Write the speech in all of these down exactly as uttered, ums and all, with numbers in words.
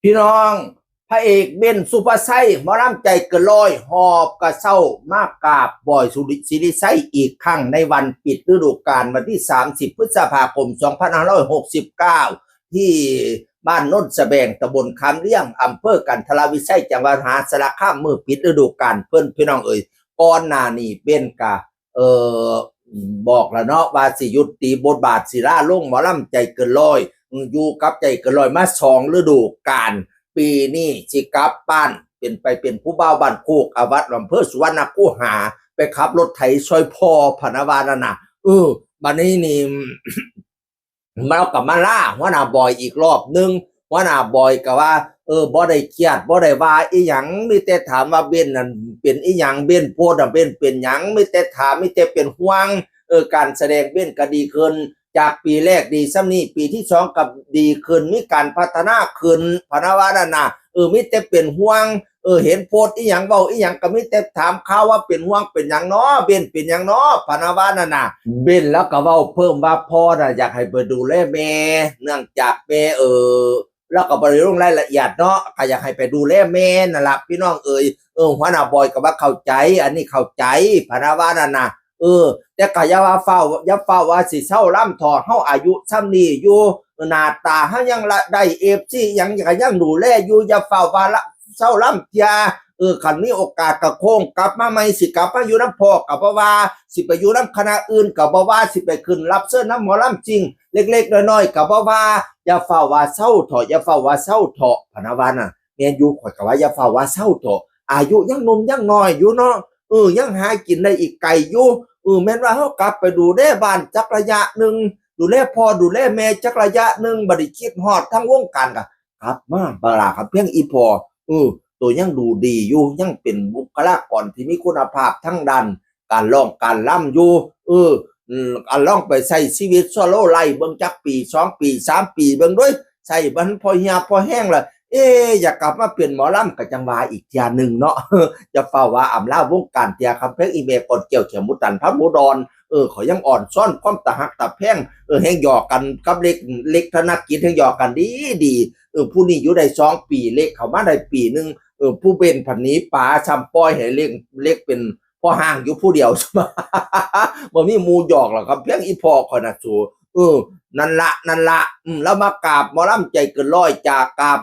พี่น้อง พระเอกเบน สุภาชัย หมอลำใจเกินร้อย หอบกระเซ้ามากราบบอยสุริ ศิริชัยอีกครั้งในวันปิดฤดูกาล วันที่ สามสิบ พฤษภาคม สองพันห้าร้อยหกสิบเก้า ที่บ้านโนนสะแบง ตำบลคำเลี้ยง อำเภอกันทรวิชัย จังหวัดมหาสารคาม มื้อปิดฤดูกาลเพิ่น พี่น้องเอ๋ย ก่อนหน้านี้เบนกะ เอ่อ บอกแล้วเนาะว่าสิยุติบทบาท สิลาลงหมอลำใจเกินร้อย อยู่กับใจเกินร้อยมาสองฤดูกาล ปีนี้สิกลับบ้าน เป็นไปเป็นผู้บ่าวบ้านโคก อวัดอำเภอสุวรรณคูหา ไปขับรถไถซอยพ่อ พะนะว่านั่นน่ะ เออ บัดนี้นี่ มากับมาล่าหัวหน้าบอยอีกรอบหนึ่ง หัวหน้าบอยก็ว่า เออ บ่ได้เครียด บ่ได้ว่าอีหยัง มีแต่ถามว่าเบนนั่นเป็นอีหยัง เบนโพสต์น่ะ เบนเป็นหยัง มีแต่ถาม มีแต่เป็นห่วง เออ การแสดงเบนก็ดีขึ้น จากปีแรกดีส่ำนี้ ปีที่สองก็ดีขึ้น มีการพัฒนาขึ้น พะนะว่านั่นน่ะ เออ มีแต่เป็นห่วง เออ เห็นโพสต์อีหยัง เว้าอีหยัง ก็มีแต่ถามข่าวว่าเป็นห่วงเป็นหยังน้อ เบนเป็นหยังน้อ พะนะว่านั่นน่ะ เบนแล้วก็เว้าเพิ่มว่าพ่อน่ะอยากให้ไปดูแลแม่ เนื่องจากแม่ เออ แล้วก็บ่ได้ลงรายละเอียดเนาะ ก็อยากให้ไปดูแลแม่นั่นล่ะ พี่น้องเอ๋ย เออ หัวหน้าบอยก็ว่าเข้าใจ อันนี้เข้าใจ พะนะว่านั่นน่ะ เออ แต่ก็อย่าว่าฟ้าว อย่าฟ้าวว่าสิเซาลำเถาะ เฮาอายุส่ำนี้อยู่ หน้าตาเฮายังละได้ เอฟซี หยังก็ยังดูแลอยู่ อย่าฟ้าวว่าละ เซาลำเที่ย เออ คันมีโอกาสก็โค้งกลับมาใหม่ สิกลับมาอยู่นำพ่อก็บ่ว่า สิไปอยู่นำคณะอื่นก็บ่ว่า สิไปขึ้นรับเชิญนำหมอลำซิ่ง เล็กๆน้อยๆก็บ่ว่า อย่าฟ้าวว่าเซาเถาะ อย่าฟ้าวว่าเซาเถาะ พะนะว่าน่ะ แม่นอยู่ ข้อยก็ว่าอย่าฟ้าวว่าเซาเถาะ อายุยังหนุ่มยังน้อยอยู่เนาะ เออ ยังหากินได้อีกไกลอยู่ เออ แม่นว่าเฮากลับไปดูแลบ้านจักระยะหนึ่ง ดูแลพ่อดูแลแม่จักระยะหนึ่ง บัดนี้คิดฮอดทางวงการก็กลับมา บักหล้า คำแพง อีพ่อ เออ ตัวยังดูดีอยู่ ยังเป็นบุคลากรที่มีคุณภาพทางด้านการร้องการรำอยู่ เออ อืม อันลองไปใช้ชีวิตโซโล่ไลฟ์เบิ่งจักปี สองปี สามปี เบิ่งเด้อ ใช้มันพอเหี่ยวพอแห้งละ เอ๊ะ อยากกลับมาเป็นหมอลำก็จั่งว่าอีกเทื่อหนึ่งเนาะ อย่าฟ้าวว่าอำลาวงการเทื่อ คำแพง อีแม่กอดแก้ว แขมหมูตัน พาหมูดอน เออ ข้อยยังอ่อนซ้อนความตาฮักตาแพง เออ แฮงหยอกกันกับเล็ก เล็ก ธนกิจ แฮงหยอกกันดีดี เออ ผู้นี้อยู่ได้สองปี เล็กเข้ามาได้ปีหนึ่ง เออ ผู้เบนผันหนีป๋า ซ้ำปล่อยให้เล็ก เล็กเป็นพ่อห้างอยู่ผู้เดียว บ่มีหมู่หยอกหรอก คำแพง อีพ่อข้อยน่ะสู เออ นั่นละ นั่นละ อืม แล้วมากราบหมอลำใจเกินร้อย จากกราบ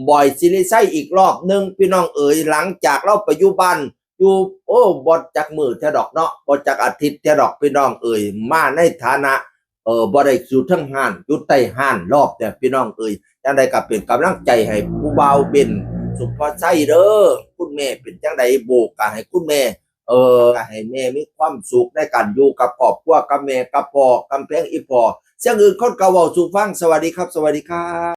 บอยศิริชัยอีกรอบหนึ่ง พี่น้องเอ๋ย หลังจากเราไปอยู่บ้าน อยู่ โอ้ บ่จักมื้อเทื่อดอกเนาะ บ่จักอาทิตย์เทื่อดอก พี่น้องเอ๋ย มาในฐานะ เออ บ่ได้อยู่เทิงฮ้าน อยู่ใต้ฮ้านรอบเนี่ย พี่น้องเอ๋ย จั่งใดก็เป็นกำลังใจให้ผู้บ่าวเบน สุภาชัยเด้อ คุณแม่เป็นจั่งใด โบกก็ให้คุณแม่ เออ ให้แม่มีความสุขในการอยู่กับครอบครัว กับแม่กับพ่อ คำแพง อีพ่อ เสียงอื่นคนก็เว้าสู่ฟัง สวัสดีครับ สวัสดีครับ